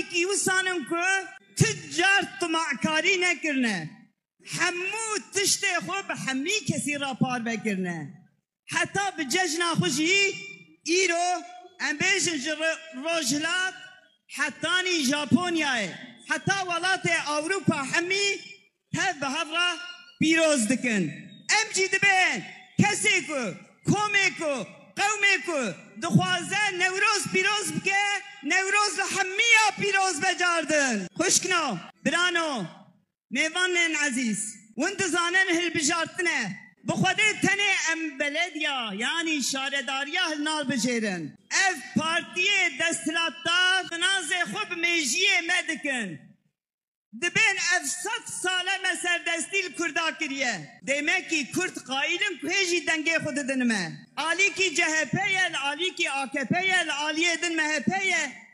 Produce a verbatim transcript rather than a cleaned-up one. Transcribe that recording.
Wîsan in ku ti car timakarî nekirine. Hemû tiştê xwe bi hemî kesî re parve kirine. Heta bi cejna xwe jî îro, em bêjin ji ro-, Rojhilat hetanî Japonyayê, heta welatê Ewropa hemî tev bi hev re pîroz dikin. Em jî dibên kesê ku, komê ku, qewmê ku dixwaze Newroz pîroz bike, Newroz li hemiya pîroz be cardin. Xwişkno, birano, mêvanên ezîz, hûn dizanin hilbijartine. Bi Xwedê tenê em belediya, yanî şaredariya hilnabijêrin. Ev partiyê desthilatdar tinazê xwe bi mêjiyê me dikin. Dibên ev sed sale me serdestî li Kurda kiriye. Demekî Kurd qayîl in ku hê jî dengê xwe didin me. Alîkî C H P ye, li alîkî A K P ye, li aliyê din M H P ye.